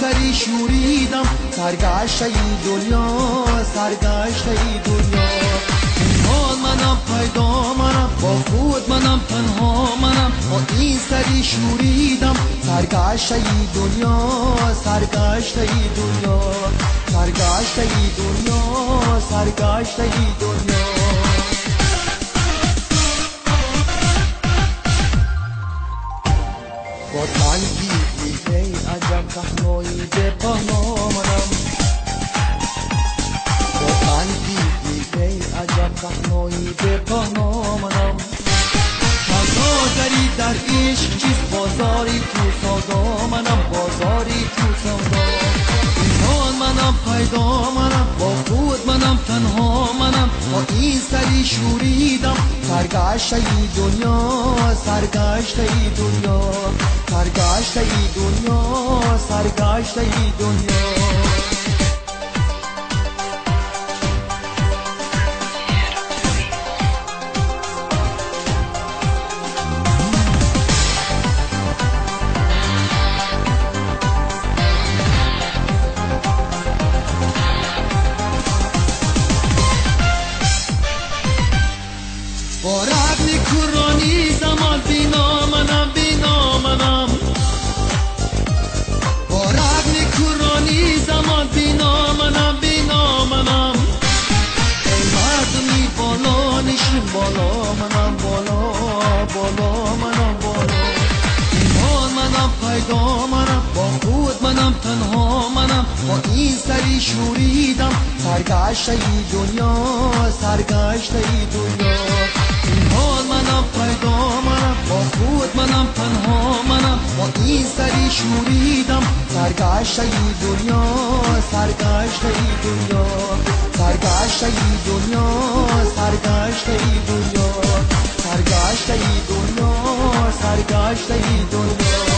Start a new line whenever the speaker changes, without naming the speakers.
سری شوریدم سرگشته ای دنیا سرگشته ای دنیا پنهان منم پیدا منم با خود منم تنها منم با این سری شوریدم سرگشته ای دنیا سرگشته ای دنیا سرگشته ای دنیا سرگشته ای دنیا با تنگی ای عجب تنهایی به پهنا منم با تنگی ای عجب تنهایی به پهنا منم سوداگری در عشق چیست بازاری تو سودا منم بازاری تو سودا پنهان منم پیدا منم با خود منم تنها منم با این سری شوریدم سرگشته ای دنیا سرگشته ای دنیا سرگشته ای دنیا سرگشته ای دنیا با رغم کورانی زمان بینا منم بینا منم با رغم کورانی زمان بینا منم بینا منم ای مردمی بالا نشین بالا منم بالا بالا منم بالا پنهان منم پیدا منم با خود منم تنها منم با این سری شوریدم سرگشته ای دنیا سرگشته ای دنیا پنهان منم پیدا منم با خود منم تنها منم با این سری شوریدم سرگشته ای دنیا سرگشته ای دنیا سرگشته ای دنیا سرگشته ای دنیا سرگشته ای دنیا سرگشته ای دنیا.